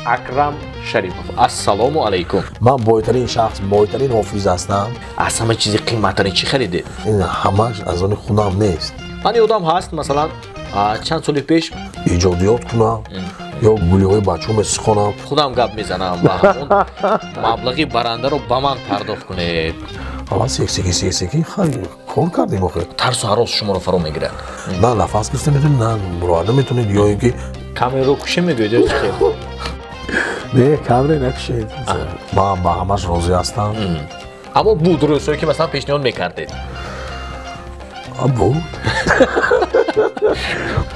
Акрам Шарипов. Ассалому алайкум. Ман бойтарин шахс, бойтарин ҳофиз ҳастам. Аз ҳама чизи қиматтарин чӣ харидед? Ин ҳамаш аз они худам нест. Ман ёдам ҳаст, масалан, чанд соли пеш эҷодиёт кунам ё гулиҳои бачаҳо месихонам. Худам гап мезанам ва ҳамон маблағи барандаро ба ман пардохт кунед. Ава сексеки сексеки хай кор кардем охир. Тарсу ҳарос шуморо фаро мегирад. На нафас гирифта метавонед, на муроада метавонед, ё ин ки камераро кушем мегӯед ё чӣ хел? Не, камера накушед. Ман ба ҳамаш розӣ ҳастам. Аммо буд рӯзҳое ки масалан пешниҳод мекардед? Буд.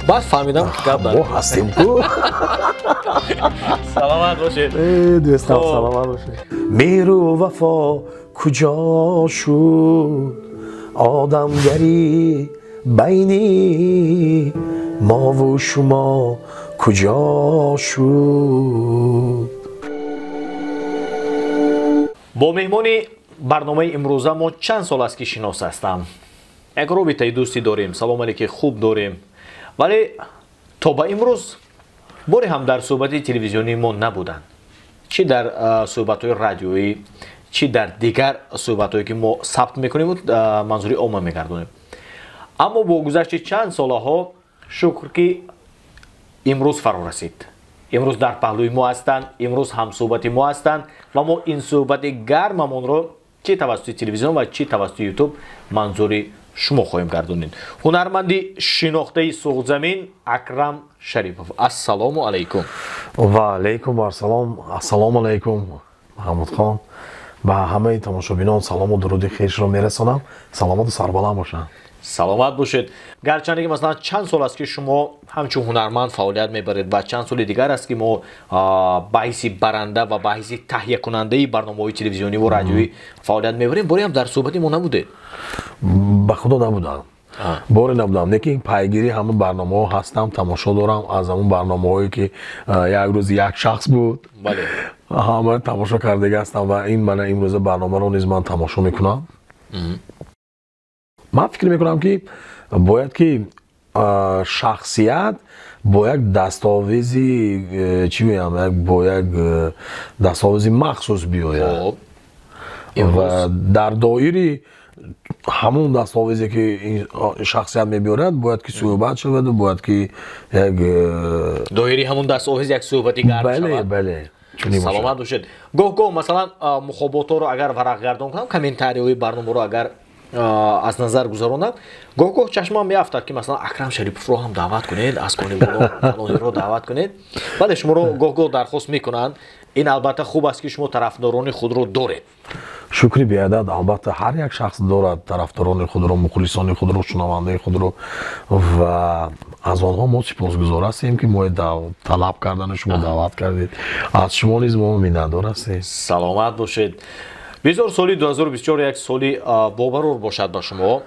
Баъд фаҳмидам ки гап мо ҳастем ку. Саломат бошед. Дӯстам, саломат бошед. Меҳру вафо куҷо шуд, одамгарӣ байни мову шумо куҷо шуд. Бо меҳмони барномаи имрӯза мо чанд сол аст ки шинос ҳастам. Як робитаи дӯстӣ дорем, салом алейки хуб дорем, вале то ба имрӯз боре ҳам дар суҳбати телевизионии мо набуданд. Чӣ дар суҳбатҳои радиоӣ, чӣ дар дигар суҳбатҳое ки мо сабт мекунему манзури омма мегардонем. Аммо бо гузашти чанд солаҳо шукр ки имрӯз фаро расид. Имрӯз дар паҳлӯи мо ҳастанд, имрӯз ҳамсӯҳбати мо ҳастанд ва мо ин суҳбати гармамонро чӣ тавассути телевизион ва чӣ тавассути ютуб манзури шумо хоҳем гардонид. Ҳунарманди шинохтаи Суғдзамин Акрам Шарипов. Ассалому алайкум. Ва алайкум ассалом. Ассалому алайкум, Маҳмудхон. Ба ҳамаи тамошобинон салому дуруди хешро мерасонам. Саломату сарбаланд бошанд. Саломат бошед. Гарчанде ки масалан чанд сол аст ки шумо ҳамчун ҳунарманд фаъолият мебаред ва чанд соли дигар аст ки мо ба ҳайси баранда ва ба ҳайси таҳиякунандаи барномаҳои телевизионӣ ва радиоӣ фаъолият мебарем, боре ҳам дар суҳбати мо набудед? Ба худо набудам. Боре набудам, лекин пайгири ҳамон барномаҳо ҳастам, тамошо дорам аз ҳамон барномаҳое ки як рӯз як шахс буд. Бале. Ҳама тамошо кардага ҳастам ва ин мана имрӯза барномаро низ ман тамошо мекунам. Ман фикр мекунам ки бояд ки шахсият бо як дастовези, чӣ гӯям, бо як дастовези махсус биёяд ва дар доири ҳамон дастовезе ки шахсият мебиёрад бояд ки суҳбат шаваду бояд ки як доири ҳамон дастовез як суҳбати гарм шавад. Бале, бале. Саломат бошед. Гоҳ-гоҳ масалан мухоботҳоро агар варақгардон кунам, комментариҳои барномаро агар аз назар гузаронам, гоҳ-гоҳ чашмам меафтад ки масалан Акрам Шариповро ҳам даъват кунед, аз Кониболониро даъват кунед. Бале, шуморо гоҳ-гоҳ дархост мекунанд. Ин албатта хуб аст ки шумо тарафдорони худро доред. Шукри беадад, албатта ҳар як шахс дорад тарафдорони худро, мухлисони худро, шунавандаи худро ва аз онҳо мо сипосгузор ҳастем ки мо талаб кардану шумо даъват кардед. Аз шумо низ мо миннатдор ҳастем. Саломат бошед. Бисёр соли 2024 як соли бобарур бошад ба шумо.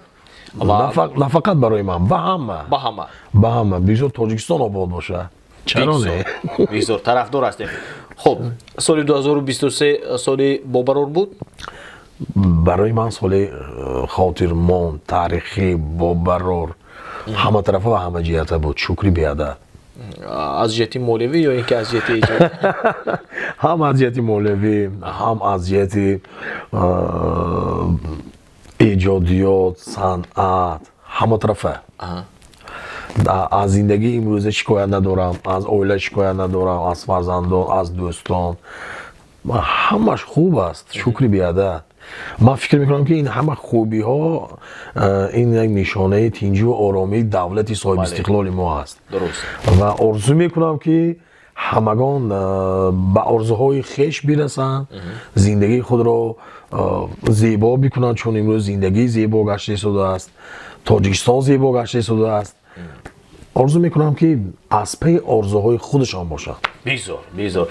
На фақат барои ман, ба ҳама. Ба ҳама. Ба ҳама. Бисёр Тоҷикистон обод бошад. Чаро не? Бисёр тарафдор ҳастем. Хуб, соли 2023 соли бобарур буд? Барои ман соли хотирмон, таърихӣ, бобарур, ҳама тарафа ва ҳама ҷиҳата буд. Шукри беадад. Аз ҷиҳати молиявӣ ё ин ки аз ҷиҳати эҷод? Ҳам аз ҷиҳати молиявӣ, ҳам аз ҷиҳати эҷодиёт, санъат, ҳама тарафа. Аз зиндагии имрӯза шикоят надорам, аз оила шикоят надорам, аз фарзандон, аз дӯстон. Ҳамаш хуб аст, шукри беадад. Ман фикр мекунам ки ин ҳама хубиҳо ин як нишонаи тинҷу оромии давлати соҳибистиқлоли мо аст. Ва орзу мекунам ки ҳамагон ба орзуҳои хеш бирасанд, зиндагии худро зебо бикунанд, чун имрӯз зиндагӣ зебо гашта истодааст, Тоҷикистон зебо гашта истодааст. Орзу мекунам ки аз паи орзуҳои худашон бошанд. Бизор, бизор.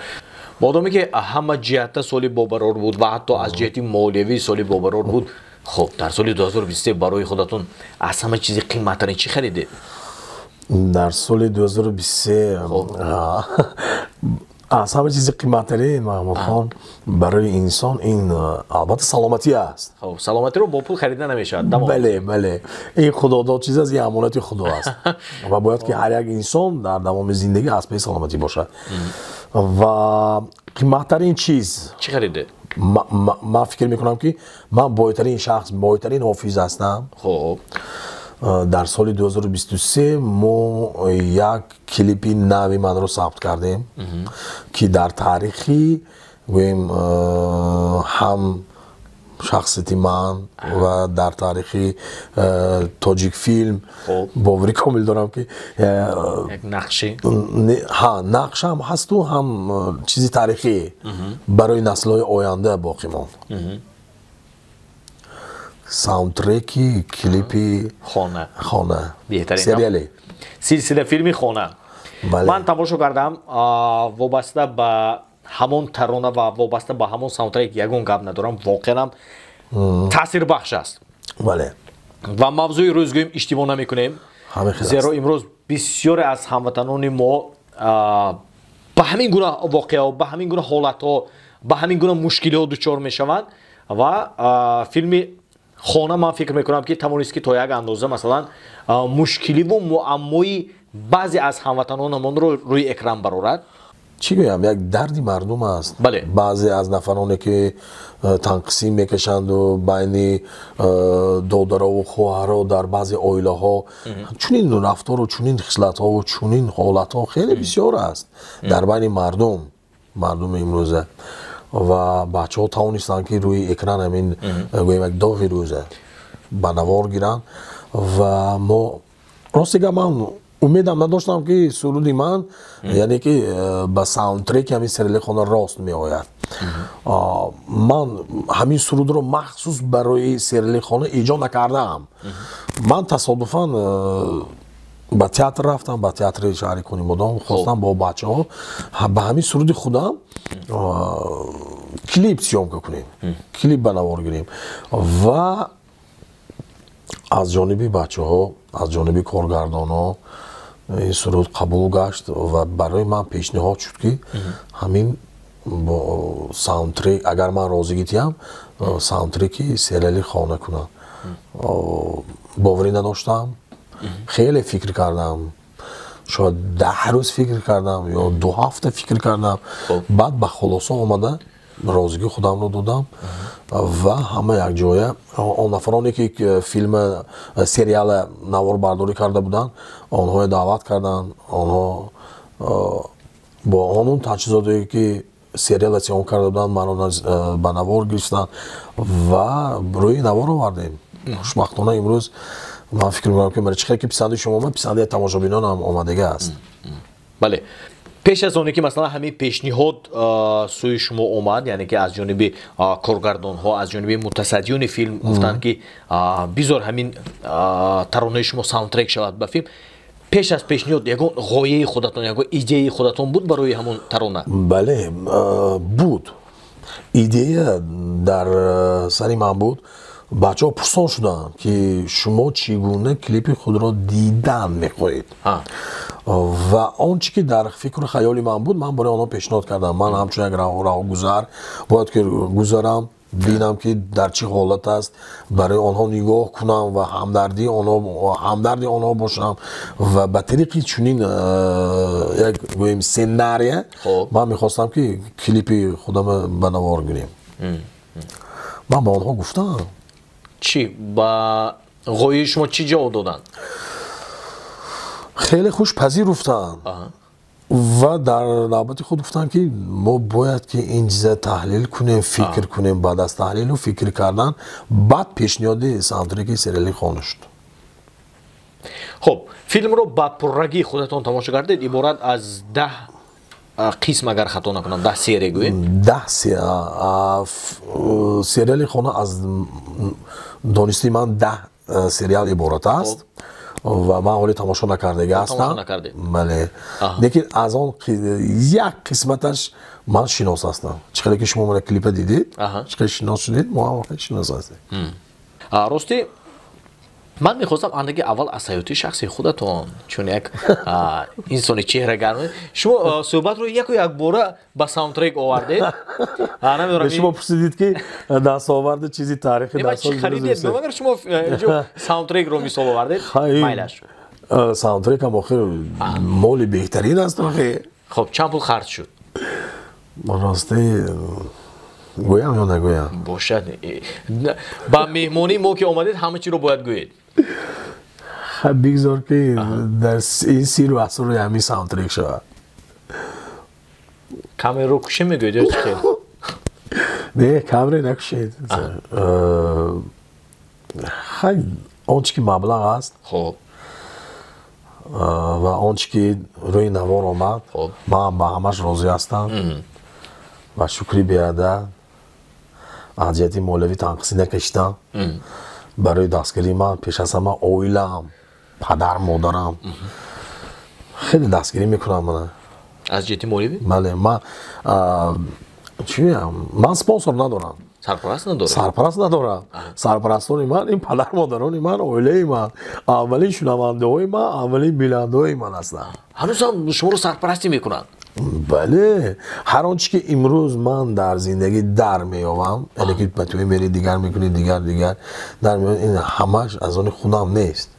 Модоме ки ҳама ҷиҳатта соли бобарор буд ва ҳатто аз ҷиҳати молиявӣ соли бобарор буд, хуб, дар соли 2023 барои худатон аз ҳама чизи қиматтарин чӣ харидед? Дар соли 2023 аз ҳама чизи қиматтарин, Маҳмудхон, барои инсон ин албатта саломатӣ аст. Хуб, саломатиро бо пул харида намешавад. Бале, бале, ин худодод чиз аст, ин амонати худо аст ва бояд ки ҳар як инсон дар давоми зиндагӣ аз паи саломатӣ бошад. Ва қиматтарин чиз чӣ харидед? Ман фикр мекунам, ки ман бойтарин шахс, бойтарин ҳофиз ҳастам. Хуб. Дар соли 2023 мо як клипи нави манро сабт кардем, ки дар таърихи, гӯем, ҳам шахсияти ман ва дар таърихи Тоҷикфилм, боварӣ комил дорам, ки як нақши ҳа, нақшам ҳасту ҳам чизи таърихӣ барои наслҳои оянда боқӣ монд. Саундтреки клипи Хона. Хона. Беҳтарин. Сериали. Силсила филми Хона. Ман тамошо кардам. Вобаста ба ҳамон тарона ва вобаста ба ҳамон саундтрек ягон гап надорам, воқеан таъсирбахш аст. Бале. Ва мавзӯи рӯз гӯем, иштибоҳ намекунем, зеро имрӯз бисёре аз ҳамватанони мо ба ҳамин гуна воқеаҳо, ба ҳамин гуна ҳолатҳо, ба ҳамин гуна мушкилиҳо дучор мешаванд. Ва филми Хона, ман фикр мекунам, ки тавонист, ки то як андоза, масалан, мушкиливу муаммои баъзе аз ҳамватанонамонро рӯи экран барорад. Чӣ гӯям, як дарди мардум аст. Баъзе аз нафароне, ки танқисӣ мекашанду байни додарову хоҳаро, дар баъзе оилаҳо чунин рафтору чунин хислатҳову чунин ҳолатҳо хеле бисёр аст дар байни мардум, мардуми имрӯза. Ва бачаҳо тавонистанд, ки рӯи экран ҳамин, гӯем, як доғи рӯза ба навор гиранд. Ва мо, рости гап, ман умедам надоштам, ки суруди ман, яъне ки ба саундтреки ҳамин сериали Хона рост меояд. Ман ҳамин сурудро махсус барои сериали Хона эҷод накардаам. Ман тасодуфан ба театр рафтам, ба театри шаҳри Конибодом. Хостам бо бачаҳо ба ҳамин суруди худам клип съёмка кунем, клип ба навор гирем. Ва аз ҷониби бачаҳо, аз ҷониби коргардонҳо ин суруд қабул гашт ва барои ман пешниҳод шуд, ки ҳамин бо саундтрек, агар ман розигӣ диҳам, саундтреки сериали Хона кунам. Боварӣ надоштам, хеле фикр кардам, шояд 10 рӯз фикр кардам ё 2 ҳафта фикр кардам. Баъд ба хулоса омада, розигӣ худамро додам. Ва ҳама якҷоя он нафароне, ки филма, сериала наворбардорӣ карда буданд, онҳое даъват карданд. Онҳо бо ҳамон таҷҳизоте, ки сериала съёмка карда буданд, маро ба навор гирифтанд ва рӯи навор овардем. Хушбахтона, имрӯз ман фикр мекунам, ки мана чӣ хел ки писанди шумо омад, писанди тамошобинон ҳам омадага аст. Бале, пеш аз оне ки, масалан, ҳамин пешниҳод сӯи шумо омад, яъне ки аз ҷониби коргардонҳо, аз ҷониби мутасаддиёни филм гуфтанд, ки бизор ҳамин таронаи шумо саундтрек шавад ба филм, пеш аз пешниҳод ягон ғояи худатон, ягон идеяи худатон буд барои ҳамон тарона? Бале, буд, идея дар сари ман буд. Бачаҳо пурсон шуданд, ки шумо чӣ гуна клипи худро дидан мехоҳед. Ва он чӣ ки дар фикру хаёли ман буд, ман барои онҳо пешниҳод кардам. Ман ҳамчун як роҳгузар бояд ки гузарам, бинам, ки дар чӣ ҳолат аст, барои онҳо нигоҳ кунам ва ҳамдарди онҳо бошам. Ва ба тариқи чунин як, гӯем, сценария ман мехостам, ки клипи худама ба навор гирем. Ман ба онҳо гуфтам. Чӣ, ба ғояи шумо чӣ ҷавоб доданд? Хеле хуш пазируфтанд ва дар навбати худ гуфтанд, ки мо бояд ки ин чиза таҳлил кунем, фикр кунем. Баъд аз таҳлилу фикр кардан баъд пешниҳоди саундтреки сериали Хона шуд. Хуб, филмро ба пуррагӣ худатон тамошо кардед. Иборат аз 10 қисм, агар хато накунам, 10 серия гӯем. 10 сериали Хона, аз донисти ман, 10 сериал иборат аст ва ман ҳоле тамошо накардага ҳастам. Бале, лекин аз он як қисматаш ман шинос ҳастам. Чӣ хеле ки шумо мана клипа дидед, чӣ хеле шинос шудед, мо ҳам шинос ҳастем. Ростӣ, ман мехостам андаки аввал аз ҳаёти шахсии худатон, чун як инсони чеҳрагарм, шумо суҳбатро яку якбора ба саундтрек овардед. Шумо пурсидед, ки дастоварди чизи таърихи. Харидед, магар шумо саундтрекро мисол овардед, майлаш. Саундтрекам охир моли беҳтарин аст охи. Хоб, чанд пул харҷ шуд? Рости гӯям ё нагӯям? Бошад, ба меҳмонии мо ки омадед, ҳама чиро бояд гӯед. Бигзор ки дар ин сиру асрори ҳамин саундтрек шавад. Камераро кушем мегӯед ё чӣ хел? Не, камере накушед. Хай, он чи ки маблағ аст ва он чи ки рӯи навор омад, ман ба ҳамаш розӣ ҳастам ва шукри беадад, аз ҷиҳати молиявӣ танқисӣ накашидам. Барои дастгирии ман пеш аз ҳама оилаам, падар, модарам хеле дастгирӣ мекунам мана. Аз ҷиҳати молиявӣ? Бале, ман чӣ гӯям, ман спонсор надорам. Сарпараст надоред? Сарпараст надорам. Сарпарастони ман ин падар, модарони ман, оилаи ман, аввалин шунавандаҳои ман, аввалин бинандаҳои ман ҳастанд. Ҳанӯзам шуморо сарпарастӣ мекунанд? Бале, ҳар он чи ки имрӯз ман дар зиндагӣ дар меёвам, яъне ки ба тӯи мери, дигар мекунӣ, дигар, дигар дар меёвам, ин ҳамаш аз они худам нест.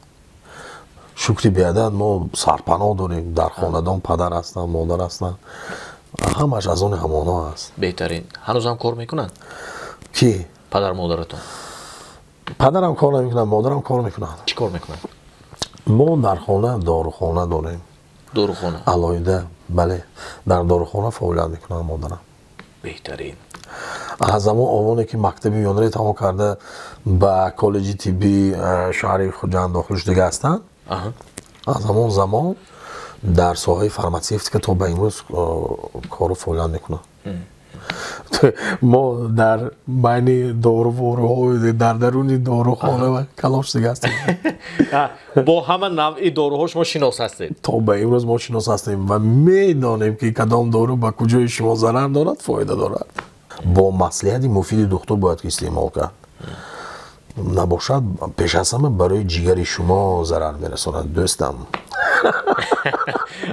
Шукри беадад, мо сарпаноҳ дорем дар хонадон, падар ҳастанд, модар ҳастанд, ҳамаш аз они ҳамонҳо аст. Беҳтарин. Ҳанӯзам кор мекунанд? Ки? Падар, модаратон. Падарам кор намекунад, модарам кор мекунад. Чӣ кор мекунад? Мо дар хона дорухона дорем. Дорухона? Алоҳида, бале, дар дорухона фаъолият мекунад модарам. Беҳтарин. Аз ҳамон овоне ки мактаби миёнаро тамом карда, ба коллеҷи тиббии шаҳри Хуҷанд дохил шудага ҳастанд, аз ҳамон замон дар соҳаи фарматсевтика то ба имрӯз кору фаъолият мекунад. Мо дар байни доруворуҳо, дар даруни дорухона калон шудага ҳастем. Бо ҳама навъи доруҳо шумо шинос ҳастед? То ба имрӯз мо шинос ҳастем ва медонем, ки кадом дору ба куҷои шумо зарар дорад, фоида дорад. Бо маслиҳати муфиди духтур бояд ки истеъмол кард. Набошад, пеш аз ҳама барои ҷигари шумо зарар мерасонад, дӯстам.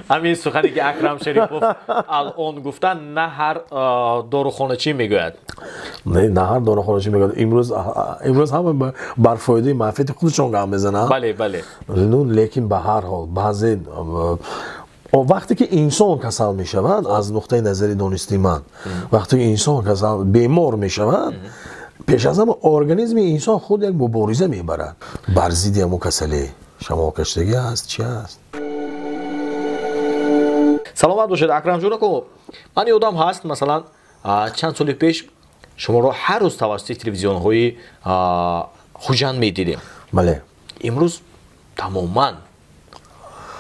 Ҳамин сухане ки Акрам Шарипов алон гуфтанд, на ҳар дорухоначӣ мегӯяд. Не, на ҳар дорухоначӣ мегӯяд. Имрӯз ҳама бар фоидаи манфиати худашон гап мезананд. Бале, бале. Ну, лекин ба ҳар ҳол баъзе вақте ки инсон касал мешавад, аз нуқтаи назари донисти ман, вақте ки инсон касал, бемор мешавад, пеш аз ҳама организми инсон худ як мубориза мебарад бар зидди ҳамон касалӣ. Шамолкаштагӣ аст, чи аст. Саломат бошед, Акрамҷон ако. Ман ёдам ҳаст, масалан, чанд соли пеш шуморо ҳар рӯз тавассути телевизионҳои Хуҷанд медидем. Бале. Имрӯз тамоман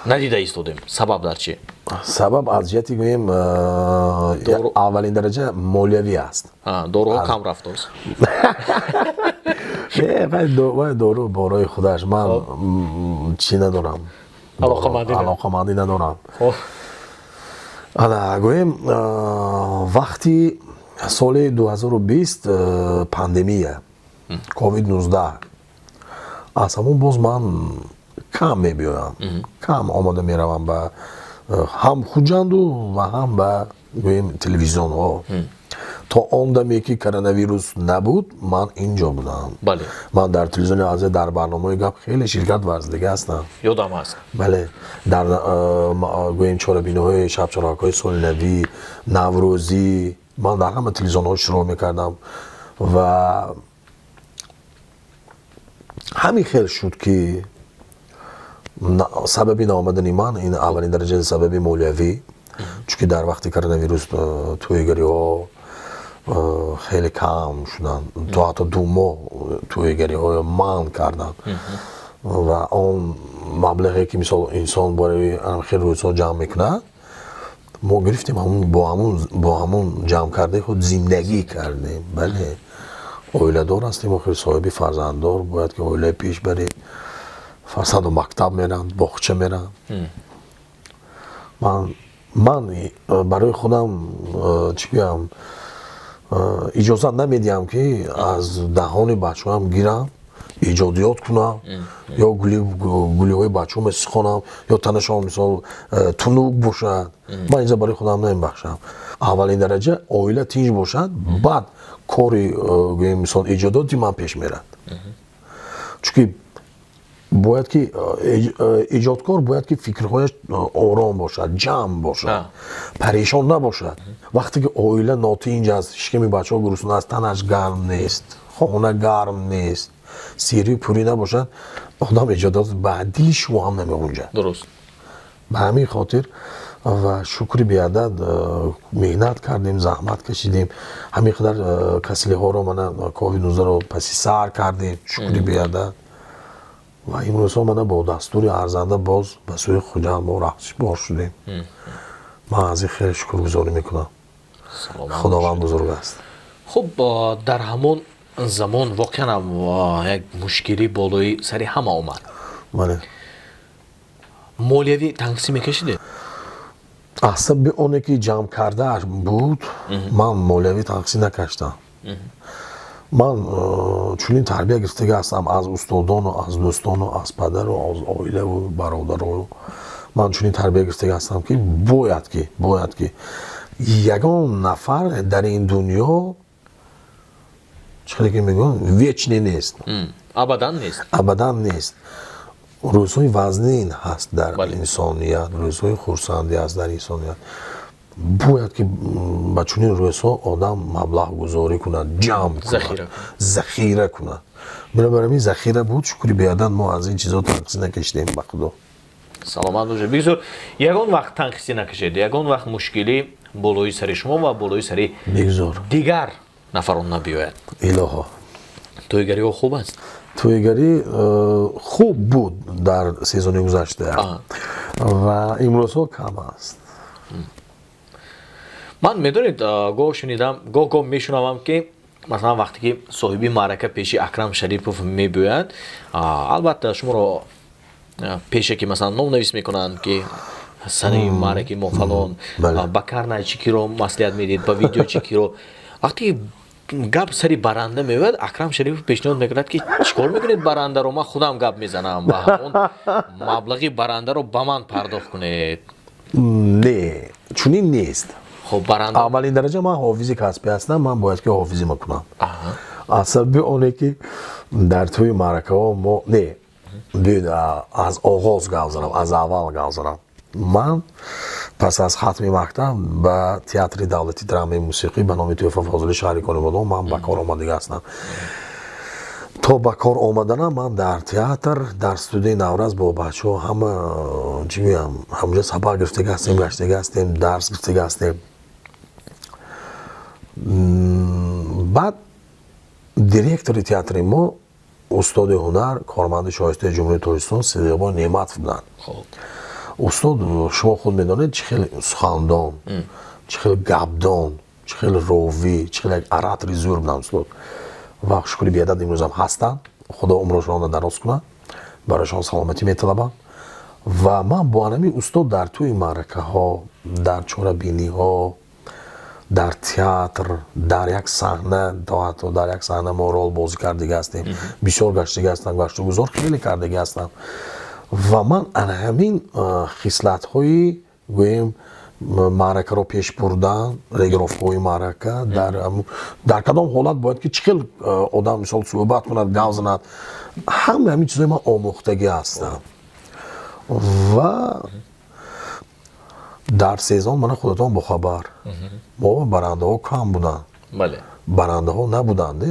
надида истодем. Сабаб дар чӣ? Сабаб аз ҷиҳати, гӯем, аввалин дараҷа молиявӣ аст. Доруҳо кам рафтост? Не, вай дору борои худаш, ман чӣ надорам, алоқамандӣ надорам. Ана, гӯем, вақти соли 2020 пандемия ковид-19, аз ҳамон боз ман кам мебиёям, кам омода меравам ба ҳам Хуҷанду ва ҳам ба, гӯем, телевизионҳо. То он даме ки коронавирус набуд, ман инҷо будам. Ман дар телевизиони Азия дар барномаи «Гап» хеле ширкат варзидага ҳастам. Ёдам аст. Бале, дар, гӯем, чорабиниҳои шабчароғҳои соли навӣ, наврӯзӣ ман дар ҳама телевизионҳо иштирок мекардам ва ҳамин хел шуд, ки сабаби наомадани ман ин аввалин дараҷаи сабаби молиявӣ, чунки дар вақти коронавирус тӯйгариҳо хеле кам шуданд, то ҳатто 2 моҳ тӯйгариҳоро манъ карданд ва он маблағе ки, мисол, инсон барои хел рӯзҳо ҷамъ мекунад, мо гирифтем, бо ҳамун ҷамъ кардаи худ зиндагӣ кардем. Бале, оиладор ҳастем, охир соҳиби фарзанддор, бояд ки оилаи пеш барем. Фарзанду мактаб меранд, боғча меранд. Ман барои худам, чӣ гӯям, иҷозат намедиҳам, ки аз даҳони бачаҳоям гирам, эҷодиёт кунам ё гулиҳои бачаҳо сихонам ё танашон, мисол, тунук бошад. Ман инҷа барои худам намебахшам. Аввалин дараҷа оила тинҷ бошад, баъд кори, гӯем, мисол, эҷодиёти ман пеш мерад, чунки Бояд ки эҷодкор бояд ки фикрҳояш ором бошад, ҷамъ бошад, парешон набошад. Вақте ки оила нотинҷ аст, шиками бачаҳо гурусна аст, танаш гарм нест, хона гарм нест, серию пурӣ набошад, одам эҷодот ба дили шумо ҳам намеғунҷад. Дуруст. Ба ҳамин хотир ва шукри беадад меҳнат кардем, заҳмат кашидем, ҳамин қадар касалиҳоро, мана ковид-19-ро паси сар кардем, шукри беадад. Ва имрӯзҳо мана бо дастури арзанда боз ба сӯи Хуҷанд мо раҳсипор шудем. Ман аз ин хеле шукргузорӣ мекунам. Худованд бузург аст. Хуб, дар ҳамон замон воқеан ҳам як мушкилӣ болои сари ҳама омад. Бале. Молиявӣ танқисӣ мекашидед? Аз сабаби оне ки ҷамъ кардааш буд, ман молиявӣ танқисӣ накаштам. Ман чунин тарбия гирифтага ҳастам аз устодону аз дӯстону аз падару аз оилаву бародару. Ман чунин тарбия гирифтага ҳастам, ки бояд ки ягон нафар дар ин дунё, чӣ хеле ки мегӯям, вечный нест. Абадан нест. Абадан нест. Рӯзҳои вазнин ҳаст дар инсоният, рӯзҳои хурсандӣ ҳаст дар инсоният. Бояд ки ба чунин рӯзҳо одам маблағгузорӣ кунад, ҷамъ кунад, захира кунад. Бинобар ин захира буд, шукри беадад, мо аз ин чизо танқисӣ накашидем, ба Худо. Саломат бошед. Бигзор ягон вақт танқисӣ накашед, ягон вақт мушкилӣ болои сари шумо ва болои сари бигзор дигар нафарон набиёяд. Илоҳо. Тӯйгариҳо хуб аст? Тӯйгарӣ хуб буд дар сезони гузашта ва имрӯзҳо кам аст. Ман, медонед, гоҳ шунидам, гоҳ гоҳ мешунавам, ки масалан, вақте ки соҳиби маърака пеши Акрам Шарипов мебиёяд, албатта, шуморо пеше ки масалан номнавис мекунанд, ки санаи маъраки мо фалон, ба карнайчи киро маслиҳат медиҳед, ба видеочи киро. Вақте гап сари баранда меояд, Акрам Шарипов пешниҳод мекунад, ки чӣ кор мекунед барандаро, ман худам гап мезанам ва ҳамон маблағи барандаро ба ман пардохт кунед. Не, чунин нест. Хоб, баранда? Аввалин дараҷа, ман ҳофизи касбӣ ҳастам, ман бояд ки ҳофизӣ мекунам. Аз сабаби оне ки дар тӯи маъракаҳо мо не, биёед, аз оғоз гап занам, аз аввал гап занам. Ман пас аз хатми мактаб ба Театри давлати драмаи мусиқӣ ба номи Тӯҳфа Фозили шаҳри Конибодом ман ба кор омадига ҳастам. То ба кор омаданам ман дар театр, дар студияи Навраз бо бачаҳо ҳама, чӣ гӯям, ҳамонҷо сабақ гирифтага ҳастем, гаштага ҳастем, дарс гирифтага ҳастем. Баъд директори театри мо устоди ҳунар, корманди шоистаи Ҷумҳурии Тоҷикистон Сидиқбой Неъматов буданд. Устод, шумо худ медонед, чӣ хел сухандон, чӣ хел гапдон, чӣ хел ровӣ, чӣ хел як оратори зӯр буданд устод. Ва шукри беадад, имрӯзам ҳастанд, Худо умрашонро дароз кунад, барояшон саломатӣ металабам. Ва ман бо анами устод дар тӯи маъракаҳо, дар чорабиниҳо, дар театр, дар як саҳна, то ҳатто дар як саҳна мо рол бозӣ кардига ҳастем, бисёр гаштига ҳастам, гаштугузор хеле кардига ҳастам. Ва ман ана ҳамин хислатҳои, гӯем, маъракаро пеш бурдан, регировкаҳои маърака, дар кадом ҳолат бояд ки чӣ хел одам, мисол, суҳбат кунад, гап занад, ҳама ҳамин чизҳои ман омӯхтагӣ ҳастам. Ва дар сезон, мана худатон бохабар, мо барандаҳо кам буданд, барандаҳо набуданд.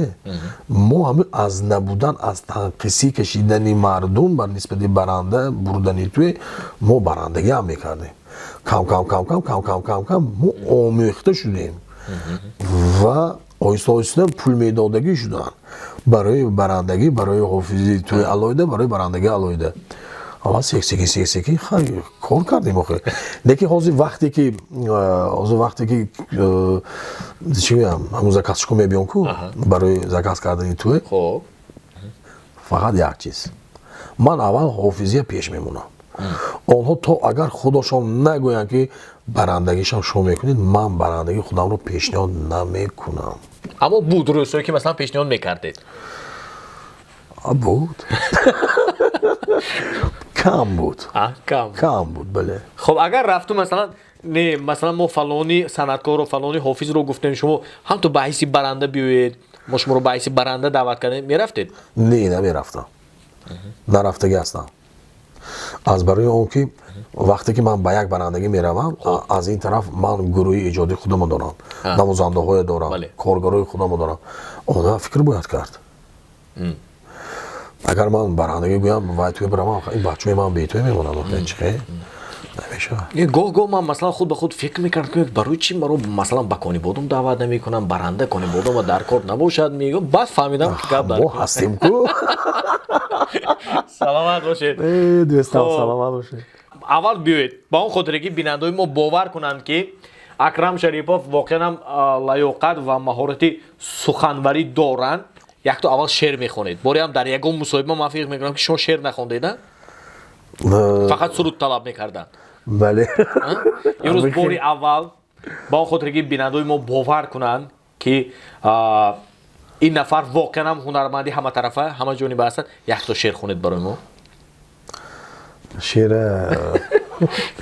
Мо ҳами аз набудан, аз танқисӣ кашидани мардум бар нисбати баранда бурдани тӯе, мо барандагӣ ҳам мекардем. Кам кам, кам кам, кам кам, кам кам мо омехта шудем ва оҳиста оҳиста пул медодагӣ шуданд барои барандагӣ, барои ҳофизи тӯи алоҳида, барои барандагӣ алоҳида. Аввал сек секин, сек секин кор кардем охир. Лекин ҳозир вақте ки, чӣ гӯям, ҳамун заказчико мебиён ку барои заказ кардани тӯе, фақат як чиз: ман аввал ҳофизия пеш мемонам. Онҳо то агар худошон нагӯянд, ки барандагишам шумо мекунед, ман барандагии худамро пешниҳод намекунам. Аммо буд рӯзҳое, ки масалан пешниҳод мекардед? Буд, кам буд. Кам. Кам буд, бале. Хоб, агар рафту, масалан, не, масалан, мо фалони санъаткорро, фалони ҳофизро гуфтем, шумо ҳам то ба ҳайси баранда биёед, мо шуморо ба ҳайси баранда даъват кардем, мерафтед? Не, намерафтам. Нарафтагӣ ҳастам. Аз барои он ки вақте ки ман ба як барандагӣ меравам, аз ин тараф ман гурӯҳи эҷодии худамо дорам, навозандаҳое дорам, коргарои худамо дорам. Онҳо фикр бояд кард. Агар ман барандагӣ гӯям, вай тӯй биравам, ин бачаҳои ман бетӯй мемонанд, чӣ хел? Намешавад. Гоҳ-гоҳ ман масалан худ ба худ фикр мекардам, ки барои чӣ маро масалан ба Конибодом даъват намекунам, баранда Конибодома дар кор набошад, мегӯям. Баъд фаҳмидам, ки гап дар мо ҳастем ку. Саломат бошед. Дӯстам, саломат бошед. Аввал биёед ба он хотире ки бинандаҳои мо бовар кунанд, ки Акрам Шарипов воқеан ҳам лаёқат ва маҳорати суханварӣ доранд, якто аввал шеър мехонед. Боре ҳам дар ягон мусоҳиба ман фикр мекунам, ки шумо шеър нахондед, а? Фақат суруд талаб мекарданд. Бале. Имрӯз бори аввал ба он хотире ки бинандаҳои мо бовар кунанд, ки ин нафар воқеан ҳам ҳунарманди ҳаматарафа, ҳамаҷониба ҳастанд, якто шеър хонед барои мо. Шеъра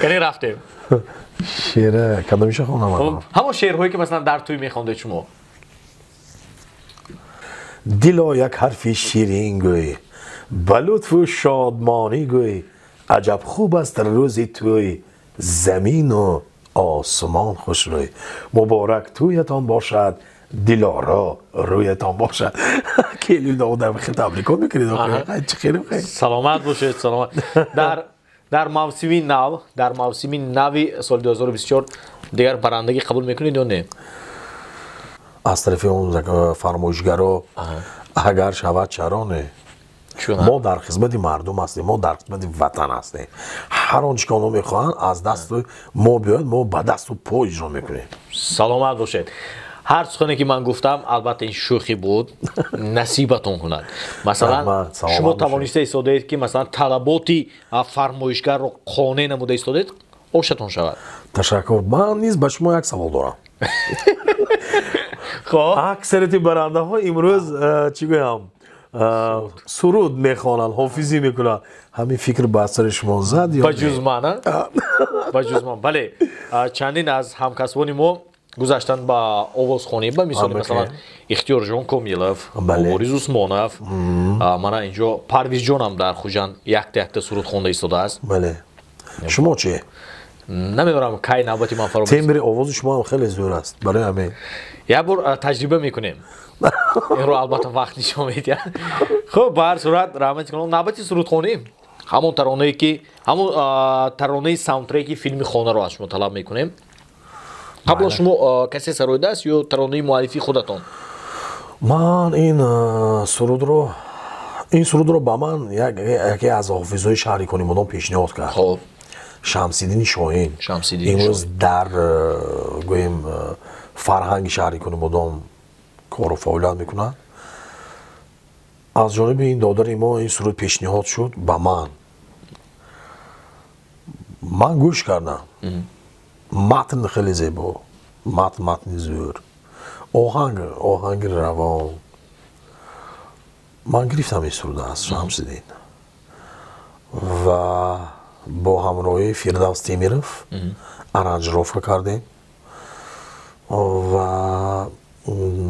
кане рафтем. Шеъра кадомиша хонам? Ҳамон шеърҳое ки масалан дар тӯй мехондед шумо. Дило як ҳарфи ширин гӯй, ба лутфу шодмонӣ гӯй, аҷаб хуб аст рӯзи тӯй, замину осмон хушрӯй. Муборак тӯятон бошад, дилоро рӯятон бошад. Келин одам хел табрикот мекунед. Чӣ хеле хел. Саломат бошед, саломат. Дар мавсими нав, дар мавсими нави соли 2024 дигар барандагӣ қабул мекунед ё не? Аз тарафи он фармоишгаро агар шавад, чаро не? Мо дар хизмати мардум ҳастем, мо дар хизмати ватан ҳастем. Ҳар он чӣ ки онҳо мехоҳанд, аз дасту мо биёяд, мо ба дасту по иҷро мекунем. Саломат бошед. Ҳар сухане ки ман гуфтам, албатта ин шӯхӣ буд, насибатон кунад. Масалан, шумо тавониста истодаед, ки масалан талаботи фармоишгарро қонеъ намуда истодаед, ошатон шавад. Ташаккур. Ман низ ба шумо як савол дорам. Хоб. Аксарияти барандаҳо имрӯз, чӣ гӯям, суруд мехонанд, ҳофизӣ мекунанд. Ҳамин фикр ба сари шумо зад ё ба ҷуз ман? Ба ҷуз ман, бале. Чандин аз ҳамкасбони мо гузаштанд ба овозхонӣ, ба мисоли масалан Ихтиёрҷон Комилов, Борис Усмонов, мана инҷо Парвизҷонам дар Хуҷанд якта якта суруд хонда истодааст. Бале. Шумо чӣ? Намедонам, кай навбати ман фаро. Тембри овози шумо ҳам хеле зӯр аст, барои ҳамин як бор таҷриба мекунем. Инро албатта вақт нишон медиҳад. Хуб, ба ҳар сурат раҳмати калон. Навбати сурудхонӣ, ҳамон таронае ки ҳамон таронаи саундтреки филми хонаро аз шумо талаб мекунем. Қаблан шумо касе сароидааст ё таронаи муаллифи худатон? Ман ин сурудро ба ман яке аз ҳофизҳои шаҳри Конибодом пешниҳод кард. Шамсиддини Шоҳин. Имрӯз дар, гӯем, фарҳанги шаҳри Конибодом кору фаъолият мекунад. Аз ҷониби ин додари мо ин суруд пешниҳод шуд ба ман. Ман гӯш кардам, матн хеле зебо, матн, матни зӯр, оҳанг, оҳанги равон. Ман гирифтам ин суруда аз Шамсиддин ва бо ҳамроҳии Фирдавс Темиров аранжировка кардем ва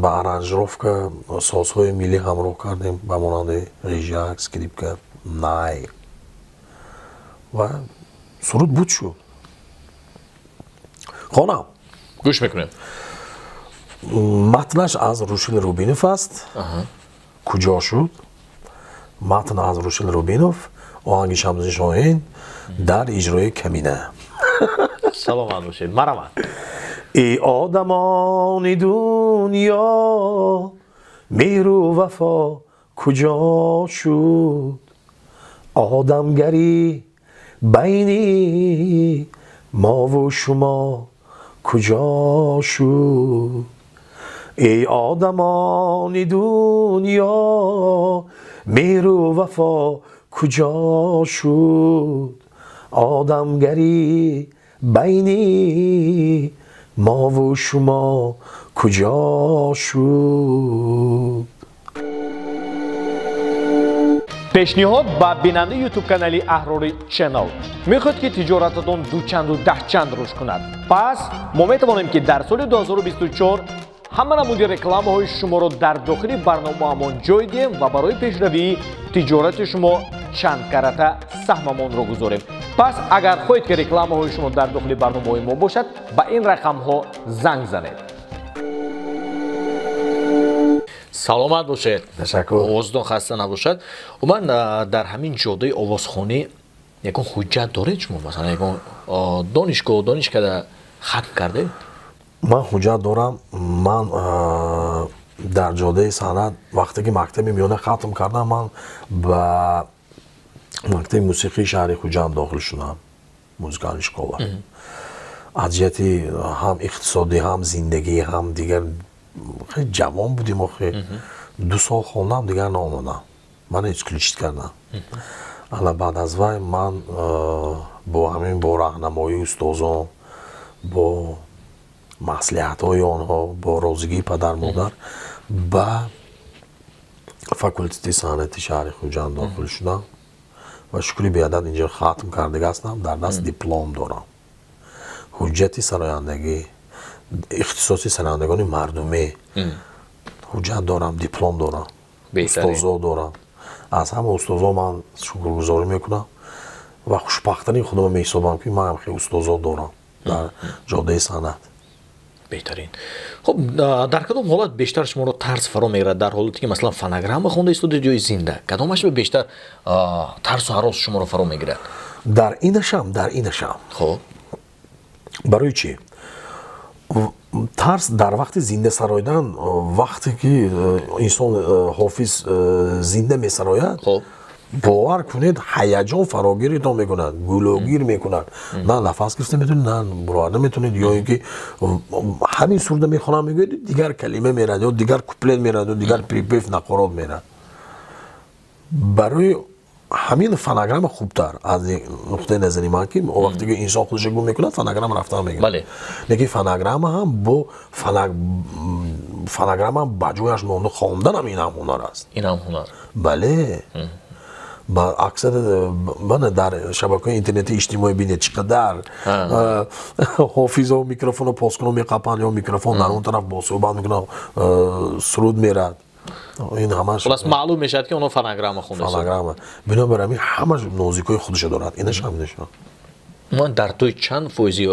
ба аранжировка созҳои миллӣ ҳамроҳ кардем, ба монанди ғижак, скрипка, най, ва суруд буд шуд. Хонам? Гӯш мекунем. Матнаш аз Рушил Рубинов аст. Куҷо шуд, матн аз Рушил Рубинов, оҳанги Шамсиддин Шоҳин, дар иҷрои Камина. Саломат бошед, марамат. Эй одамони дунё, меҳру вафо куҷо шуд? Одамгарӣ байни мову шумо куҷо шуд? Эй одамони дунё, меҳру вафо куҷо шуд? Одамгарӣ байни мову шумо куҷо шуд? Пешниҳод ба бинандаи ютуб канали Аҳрори Channel. Мехоҳед, ки тиҷорататон дучанду даҳчанд рушд кунад? Пас мо метавонем, ки дар соли 2024 Ҳама намуди рекламаҳои шуморо дар дохили барномаамон ҷой диҳем ва барои пешравии тиҷорати шумо чанд карата саҳмамонро гузорем. Пас агар хоҳед, ки рекламаҳои шумо дар дохили барномаҳои мо бошад, ба ин рақамҳо занг занед. Саломат бошед. Ташаккур. Овозатон хаста набошад. Умуман дар ҳамин ҷодаи овозхонӣ ягон ҳуҷҷат доред шумо? Масалан, ягон донишгоҳ, донишкада хатм кардед? Ман ҳуҷҷат дорам. Ман дар ҷодаи санъат вақте ки мактаби миёна хатм кардам, ман ба мактаби мусиқии шаҳри Хуҷанд дохил шудам, музыкальная школа. Аз ҷиҳати ҳам иқтисодӣ, ҳам зиндагӣ, ҳам дигар хеле ҷавон будем охи. 2 сол хондам, дигар наомадам. Ман исключить кардам. Ана баъд аз вай ман бо ҳамин бо раҳнамоии устозон, бо маслиҳатҳои онҳо, бо розигии падар модар ба факултети санъати шаҳри Хуҷанд дохил шудам ва шукри беадад инҷо хатм кардага ҳастам. Дар даст диплом дорам, ҳуҷҷати сарояндагӣ, ихтисоси сарояндагони мардумӣ ҳуҷҷат дорам, диплом дорам, устозо дорам. Аз ҳама устозо ман шукргузорӣ мекунам ва хушбахттарин худро меҳисобам, ки ман хеле устозо дорам дар ҷодаи санъат. Беҳтарин. Хуб, дар кадом ҳолат бештар шуморо тарс фаро мегирад? Дар ҳолате ки масалан фонограмма хонда истодед ё зинда, кадомаш бештар тарсу ҳарос шуморо фаро мегирад? Дар инашам, дар инашам. Хуб, барои чӣ? Тарс дар вақти зинда сароидан, вақте ки инсон ҳофиз зинда месарояд, бовар кунед, ҳаяҷон фарогиритон мекунад, гулогир мекунад. На нафас гирифта метавонед, на буроварда метавонед, ё ин ки ҳамин сурда мехонам, мегӯед, дигар калима мерад, ё дигар куплет мерад, ё дигар припев нақорот мерад. Барои ҳамин фонограмма хубтар аз нуқтаи назари ман, ки вақте ки инсон худашро гум мекунад, фонограмма рафтан мегирад. Лекин фонограмма ҳам бо фонограмма ба ҷояш монда хонданам ин ҳам ҳунар аст. Ин ҳам ҳунар. Бале. Ба аксар мана дар шабакаҳои интернетии иҷтимоӣ бинед, чӣ қадар ҳофизо микрофонро поскуно меқапанд, ё микрофон дар он тараф бо суҳбат мекунанд, суруд мерад. Ин ҳамаш хулас маълум мешавад, ки онҳо фонограмма хонда. Фонограмма. Бинобар ҳамин ҳамаш нозикҳои худашо дорад. Инаш ҳам нишон. Ман дар тӯй чанд фоизи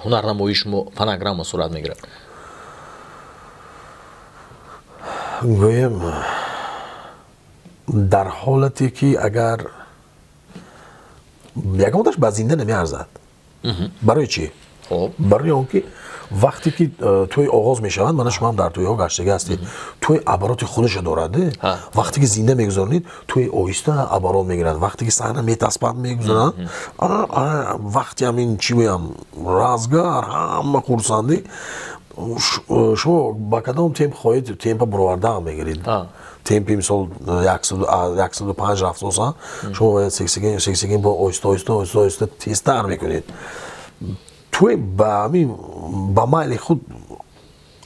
ҳунарнамоии шумо фонограмма сурат мегирад? Гӯем, дар ҳолате ки агар ягонташ ба зинда намеарзад. Барои чӣ? Барои он ки вақте ки тӯй оғоз мешавад, мана шумо ҳам дар тӯйҳо гаштага ҳастед, тӯй обороти худашо дорад. Вақте ки зинда мегузаронед, тӯй оҳиста оборот мегирад. Вақте ки саҳна метаспанд, мегузаранд, вақти ҳамин чӣ гӯям, разгар, ҳама хурсандӣ, шумо ба кадом темп хоҳед, темпа буровардаам мегиред. Темпи мисол 105 рафтосан, шумо бояд секин бо оҳиста оҳиста оҳиста оҳиста тезтар мекунед. Тӯй ба ҳамин ба майли худ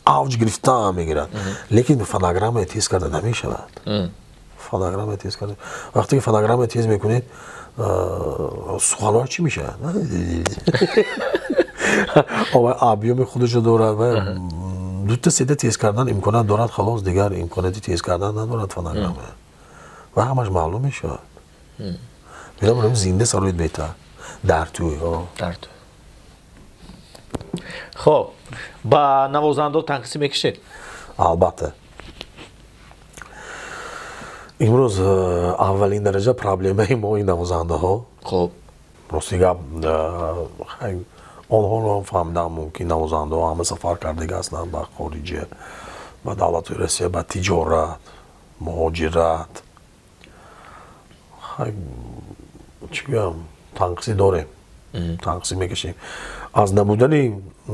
авҷ гирифтаам мегирад. Лекин фонограммаи тез карда намешавад. Фонограммаи тез карда, вақте ки фонограммаи тез мекунед, суханҳо чӣ мешавад? Объёми худашо дорад ва дута сета тез кардан имконият дорад, халос, дигар имконияти тез кардан надорад фонограмма. Ва ҳамаш маълум мешавад. Бинобар ин зинда сароид беҳтар дар тӯйҳо. Дар тӯй. Хуб, ба навозандаҳо танқисӣ мекашед? Албатта. Имрӯз аввалин дараҷа проблемаи мо ин навозандаҳо. Хуб. Рости гап, онҳоро ҳам фаҳмидам, мумкин навозандаҳо ҳама сафар кардага ҳастанд ба хориҷа, ба давлатҳои Россия, ба тиҷорат, муҳоҷират. Чӣ гӯям, танқисӣ дорем, танқисӣ мекашем. Аз набудани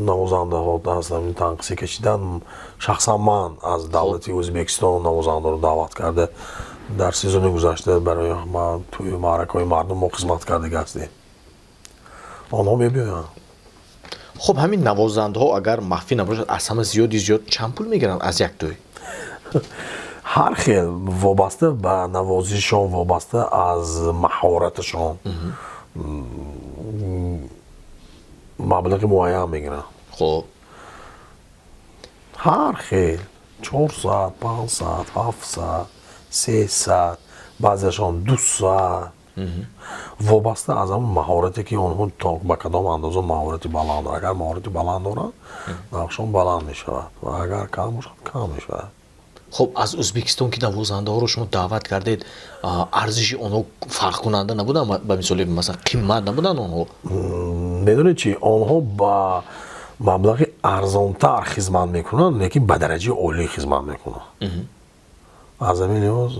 навозандаҳо, аз танқисӣ кашидан, шахсан ман аз давлати Ӯзбекистон навозандаро даъват карда, дар сезони гузашта барои тӯи маъракаҳои мардум мо хизмат кардага ҳастем. Онҳо мебиёянд. Хуб, ҳамин навозандаҳо агар махфӣ набошад, аз ҳама зиёди зиёд чанд пул мегиранд аз як тӯй? Ҳар хел, вобаста ба навозишон, вобаста аз маҳораташон маблағи муайян мегиранд. Хуб. Ҳар хел 400, 500, 700, 300, баъзеашон 200. Вобаста аз ҳамон маҳорате ки онҳо то ба кадом андоза маҳорати баланд доранд. Агар маҳорати баланд доранд, нархшон баланд мешавад ва агар кам бошад, кам мешавад. Хуб, аз Ӯзбекистон ки навозандаҳоро шумо даъват кардед, арзиши онҳо фарқкунанда набуданд? Ба мисоли, масалан, қимат набуданд онҳо? Медонед чи, онҳо ба маблағи арзонтар хизмат мекунанд, лекин ба дараҷаи олӣ хизмат мекунанд. Аз ҳамин лиҳоз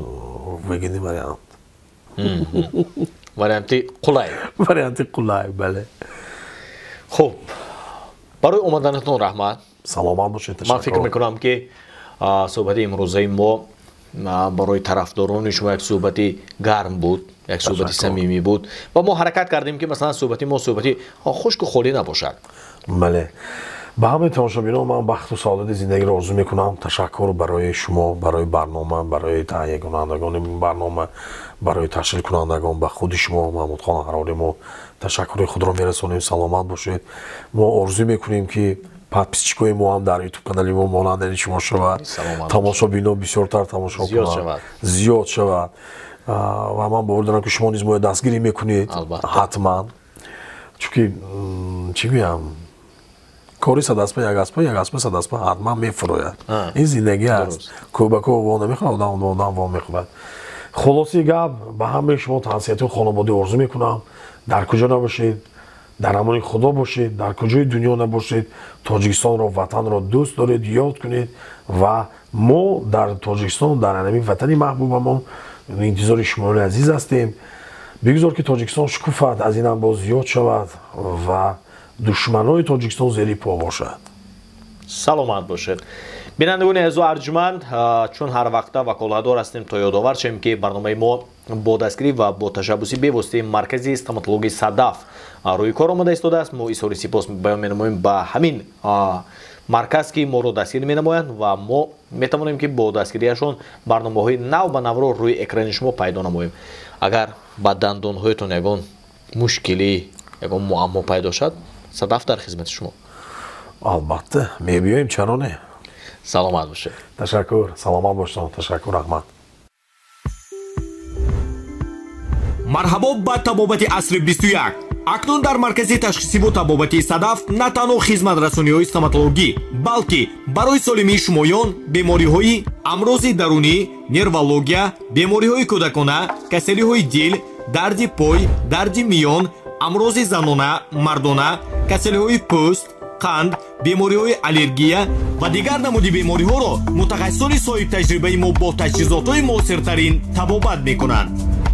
выгодный вариант. Варианти қулай. Варианти қулай, бале. Хуб, барои омаданатон раҳмат. Саломат бошед. Ман фикр мекунам, ки суҳбати имрӯзаи мо барои тарафдорони шумо як суҳбати гарм буд, як суҳбати самимӣ буд ва мо ҳаракат кардем, ки масалан суҳбати мо суҳбати хушку холӣ набошад. Бале, ба ҳамаи тамошобинон ман бахту саодати зиндагиро орзу мекунам. Ташаккур барои шумо, барои барнома, барои таҳиякунандагони барнома, барои ташкилкунандагон, ба худи шумо, Маҳмудхон Аҳрорӣ, мо ташаккури худро мерасонем. Саломат бошед. Мо орзу мекунем, ки подписчикои мо ҳам дар ютуб канали мо монандаи шумо шавад, тамошобино бисёртар тамошо кунанд, зиёд шавад. Ва ман бовар дорам, ки шумо низ моро дастгирӣ мекунед ҳатман, чунки чӣ гӯям, кори садаспа як аспа, як аспа садаспа ҳатман мефурояд. Ин зиндагӣ аст, кӯҳ ба кӯҳ во намехӯрад, одам ба одам во мехӯрад. Хулоси гап, ба ҳамаи шумо тансиҳатию хонаводӣ орзу мекунам. Дар куҷо набошед, дар амони Худо бошед. Дар куҷои дунё набошед, Тоҷикистонро, ватанро дӯст доред, ёд кунед ва мо дар Тоҷикистон, дар анами ватани маҳбубамон интизори шумои азиз ҳастем. Бигзор, ки Тоҷикистон шукуфад, аз инам боз зиёд шавад ва душманои Тоҷикистон зери по бошад. Саломат бошед. Бинандагони азизу арҷманд, чун ҳар вақта ваколатдор ҳастем, то ёдовар шавем, ки барномаи мо бо дастгирӣ ва бо ташаббуси бевоситаи маркази стоматологии «Садаф» рӯи кор омада истодааст. Мо изҳори сипос баён менамоем ба ҳамин марказ, ки моро дастгирӣ менамоянд ва мо метавонем, ки бо дастгириашон барномаҳои нав ба навро рӯи экрани шумо пайдо намоем. Агар ба дандонҳоятон ягон мушкилӣ, ягон муаммо пайдо шавад, «Садаф» дар хизмати шумо. Албатта, мебиёем, чаро не. Саломат бошед. Ташаккур, саломат бошед, ташаккур, раҳмат. Марҳабо ба табобати асри 21. Акнун дар маркази ташхисиву табобати «Садаф» на танҳо хизматрасониҳои стоматологӣ, балки барои солимии шумоён бемориҳои амрози дарунӣ, нервология, бемориҳои кӯдакона, касалиҳои дил, дарди пой, дарди миён, амрози занона, мардона, касалиҳои пӯст, қанд, бемориҳои аллергия ва дигар намуди бемориҳоро мутахассисони соҳибтаҷрибаи мо бо таҷҳизотҳои муосиртарин табобат мекунанд.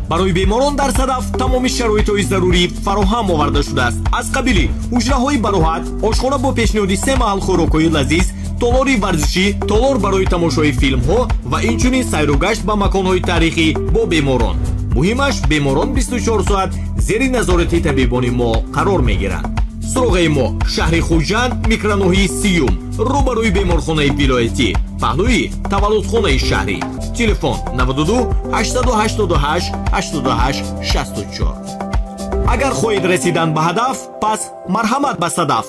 Барои беморон дар «Садаф» тамоми шароитҳои зарурӣ фароҳам оварда шудааст, аз қабили ҳуҷраҳои бароҳат, ошхона бо пешниҳоди се маҳал хӯрокҳои лазиз, толори варзишӣ, толор барои тамошои филмҳо ва инчунин сайру гашт ба маконҳои таърихӣ бо беморон. Муҳимаш, беморон 24 соат зери назорати табибони мо қарор мегиранд. Суроғаи мо: шаҳри Хуҷанд, микроноҳияи сиюм, рӯбарӯи беморхонаи вилоятӣ, паҳлӯи таваллудхонаи шаҳрӣ. Телефон: 92 888 88 64. Агар хоҳед расидан ба ҳадаф, пас марҳамат ба «Садаф».